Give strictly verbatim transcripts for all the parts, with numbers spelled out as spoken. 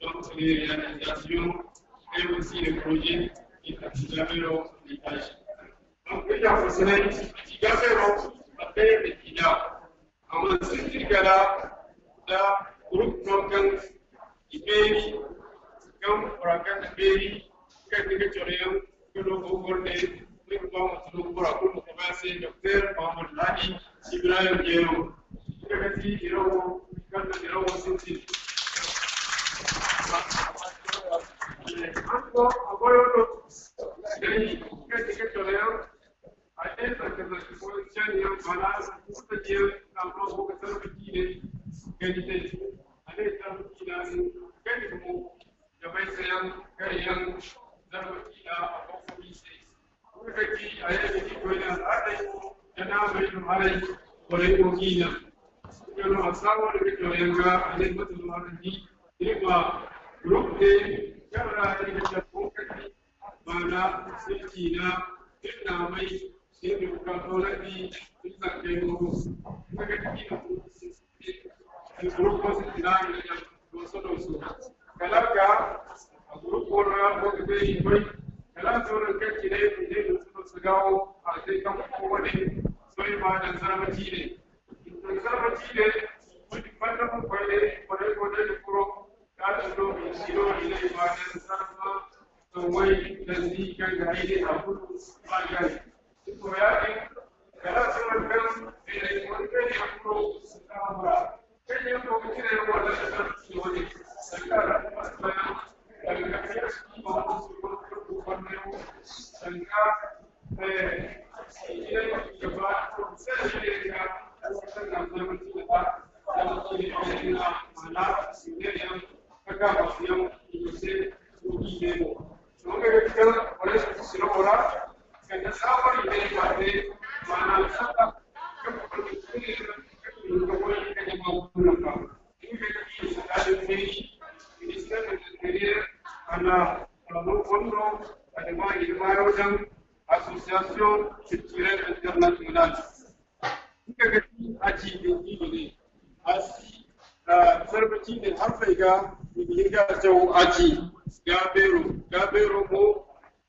Donc, les réalisations et aussi les projets de Katigamero Village. Donc, il y a aussi Katigamero, après le Kida. Amma sintin kala da groupe no kaŋ i beeri, kaŋ bora kaŋ na beeri, kaŋ ni ga coroyaŋ, ga no go gorne, ni ga ba ma tunu bora kulu ma ba se, Docteur Mahamadou Ladi Ibrahim Gero. Nga ga ti dirawo, kaŋ na dirawo sintin. An go a goyo no, kaŋ ni ga coroyaŋ, a ne zanga-zanga fo caniyaŋ bala, kusa diyaŋ, amma go ga zarma ciine gani te. A ne zarma ciina din gani mo, da bay sayaŋ, gari yaŋ, zarma ciina, a go ga bi se. Kusa ci a ye ga ci koyne al'aadey, da na bay no haray, borey go ga i naŋ. Nga no a saawo da ga coroyaŋ ga, a ne mate no araŋ di, iri ma groupe te, kaŋ ra iri ga care fo kati, Maana, sintina, sinna may, sinna ka toonandi, sinna kay mo. Nga ga ti no, grupo sintina, no so, no so. Kala ka, a grupo ra, ko ga bay, koy. Kala so, no ka ci ne, ne, no so, no so gawo, a sai kan ko wane, soy ma dan zarma ci ne. Dan zarma ci ne, wani fanda ko koy ne, ko dai, ko dai, kuro, ka ci no, mi ci no, mi ne, ma dan zarma, Sawway dandi kaŋ ga ay ne a kulu ba gari. To, yaadin, kala sohõ kaŋ beeray boro beeri a kulu sambu ra. Kaŋ yaŋ go ga cire wala da sarki wane. Sanda ra kuma sanda, daga kariya su ba mu su ko ko ko ne. Sanda, eh, shi ne gaba, sai ne ga, sai ga zama ci gaba. Zama ci ne ga, mana, shi ne yan, kaga masu yan, shi ne, su ne mo. Nga ga ti kaŋ borey si siro wo ra, kala saawari ne ma te, maana sanda kaŋ borey si siro wo ra, kaŋ borey si siro wo ra, kaŋ borey si siro wo ra. Nga ga ti sanda da ne, ministère de l'Intérieur, a na rabo fondo, a na ma iri maayo daŋ, Association Culturelle Internationale. Nga ga ti a ci din di ne, a si, ah, zarma ciine harfey ga, i ga hin ga caw a ci Gabeero. Gabeero mo,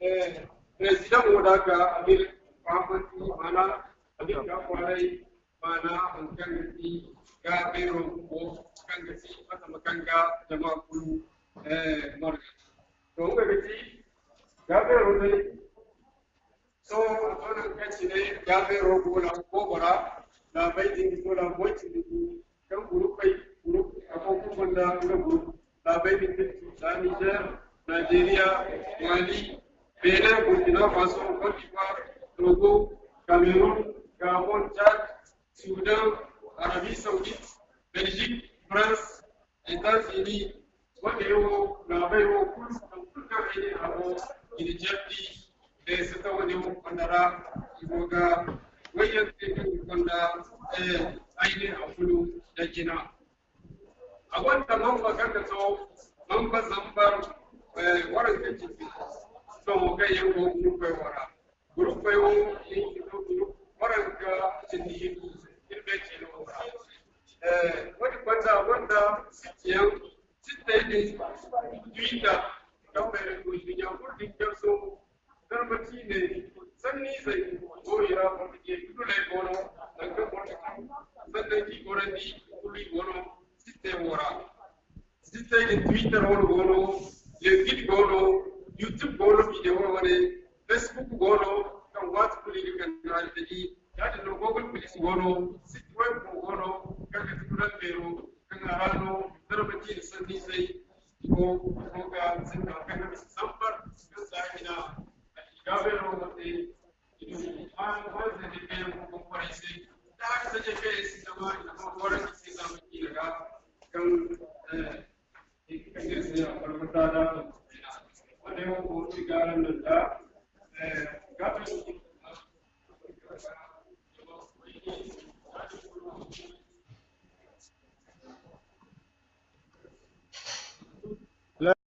eh, président wo da ka Amir Fahamandi, maana Amir ka kwaarey, maana haŋ kaŋ ga ti Gabeero bumbo, kaŋ ga ti fatama kaŋ ga jama kulu, eh, marga. To, nga ga ti Gabeero day, Sohõ a to naŋ kaŋ cine Gabeero go laabu boobo ra, laabey din go laabu way cindi gu, kaŋ gurupey, gurup afo kulu gonda nga gurup. Laabey din ga ti za Niger, Nigeria, Mali, Benin, Burkina Faso, Côte d'Ivoire, Togo, Cameroun, Gabon, Tchad, Sudan, Arabie Saoudite, Belgique, France, États-Unis, wande yaŋ wo, laabey wo kulu, nangu kulu kaŋ ay ne a go, i na jardi, eh, sata wane wo fonda ra, i go ga wayyaŋ te kaŋ i fonda, eh, ay ne a kulu da jina. A gonda mamba kaŋ ga to, mamba zambar, eh, waranka cindi, sohõ kaŋ yaŋ go gurupey wo ra. Gurupey wo, i ga to gurup waranka cindi hinka, iri bay cino wo ra. Eh, woodin banda, a gonda sittiyaŋ, sittey din, Twitter, kaŋ bayray go i ga ɲa kulu din kaŋ sohõ, zarma ciine, sanniizey go i ra, boro ga ye ga duley go no, nangu kaŋ boro ga sannan kaŋ i gorandi, kulu i go no, sittey wo ra. Sittey din Twitter wane go no, LinkedIn go no, YouTube go no, video wane, Facebook go no, kaŋ waati kulu i ga kande hari taji. Yaadin no Google Plus go no, site web mo go no, kaŋ ga ti Kulan Beero, kaŋ a ra no zarma ciine sanniizey go, go ga sinda kaŋ ga bisa zambar, kaŋ za hina, Gabeero wo te,